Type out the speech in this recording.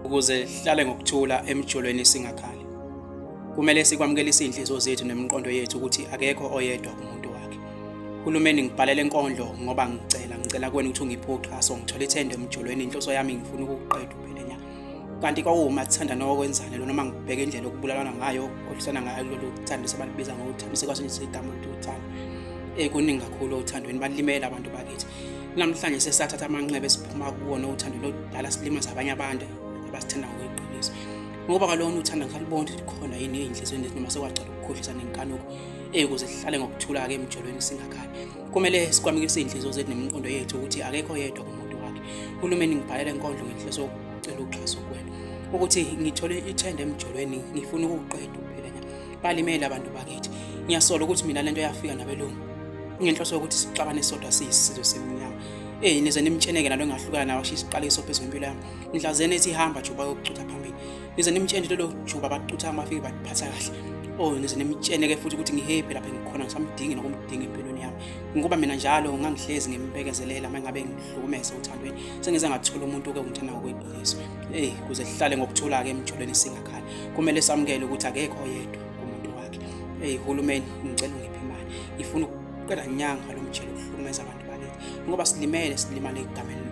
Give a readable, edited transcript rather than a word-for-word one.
Ukuze sihlale ngokuthula emjolweni singakhali, kumele sikwamukele izinhliziyo zethu nemiqondo yethu ukuthi akekho oyedwa kumuntu wakhe. Hulumeni, ngibhalele inkondlo ngoba ngicela kuwena ukuthi ungiphe uxhaso, ngithole ithende emjolweni. Inhloso yami ngifuna ukuqeda uphele nya. Kanti kwakuwumathanda nokwenzani lo, noma ngibheke indlela okubulalana ngayo, okukhohlisana ngayo lolu thando sebalibiza ngothando, sekwasebenzisa igama elithi uthando. Kuningi kakhulu othandweni, balimele abantu bakithi. Namhlanje sesathatha amanxeba esiphuma kuwona uthando lodala, silimaza abanye abantu abasithanda ngokweqiniso. Ngoba kalona uthanda ngisalibona ukuthi khona yini ey'nhliziyweni zethu, noma sekwagcwala ukukhohlisa nenkanuko. Ukuze sihlale ngokuthula-ke emjolweni singakhali, kumele sikwamukise iy'nhliziyo zethu nemiqondo yethu ukuthi akekho oyedwa kumuntu wakhe. Hulumeni, ngibhalele inkondlo ngenhloso yokucela uxhaso kuwena ukuthi ngithole ithende emjolweni, ngifuna ukuwuqeda uphele nya. Balimele abantu bakithi. Ngiyasola ukuthi mina lento yafika nabelungu ngenhloso yokuthi sixabane sodwa siyisizwe semnyama. Nize nimtsheneke nalo engahlukana nawo, ashiye isiqalekiso phezu kwempilo yami. Nihlazene ethi hamba juba yokucutha phambili, nize nimtshene lelo juba bacutha bafike baphatha kahle. Oh, nize nimtsheneke futhi ukuthi ngihappy lapha ngikhona, ngisamdingi nokumdinga empilweni yami, ngoba mina njalo ngangihlezi ngimbekezelela uma ngabe ngihlukumeza uthandweni. Sengize ngathola umuntu-ke ongithanda ngokweqiniso. Kuze sihlale ngokuthula-ke emjolweni singakhali, kumele samukele ukuthi akekho oyedwa kumuntu wakhe. Hulumeni, ngicela ungiphe imali, ngifuna ukuqeda nyanga lo mjelo ukuhlukumeza abantu bakithi, ngoba silimele, silimale egameni.